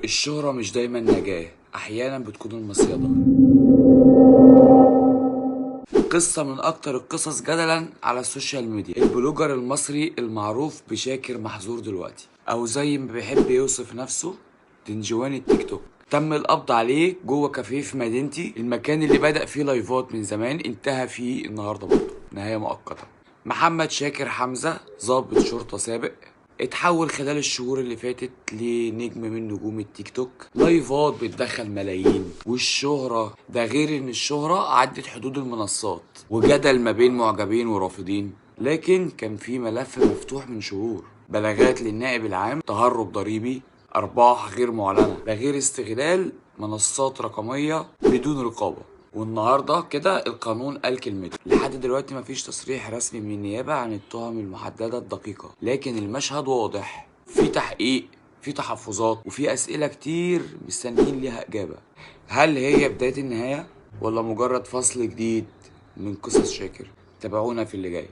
الشهرة مش دايما نجاة، أحيانا بتكون المصيدة. قصة من أكتر القصص جدلا على السوشيال ميديا، ال blogger المصري المعروف بشاكر محظور دلوقتي، أو زي ما بيحب يوصف نفسه دنجوان التيك توك، تم القبض عليه جوه كافيه في مدينتي، المكان اللي بدأ فيه لايفات من زمان انتهى فيه النهارده برضه نهاية مؤقتة. محمد شاكر حمزة ضابط شرطة سابق، اتحول خلال الشهور اللي فاتت لنجم من نجوم التيك توك، لايفات بتدخل ملايين، والشهرة ده غير ان الشهرة عدت حدود المنصات وجدل ما بين معجبين ورافضين. لكن كان في ملف مفتوح من شهور، بلاغات للنائب العام، تهرب ضريبي، أرباح غير معلنة، ده غير استغلال منصات رقمية بدون رقابة. والنهارده كده القانون قال كلمته. لحد دلوقتي مفيش تصريح رسمي من النيابة عن التهم المحددة الدقيقة، لكن المشهد واضح، في تحقيق، في تحفظات، وفي أسئلة كتير مستنيين ليها إجابة. هل هي بداية النهاية ولا مجرد فصل جديد من قصص شاكر؟ تابعونا في اللي جاي.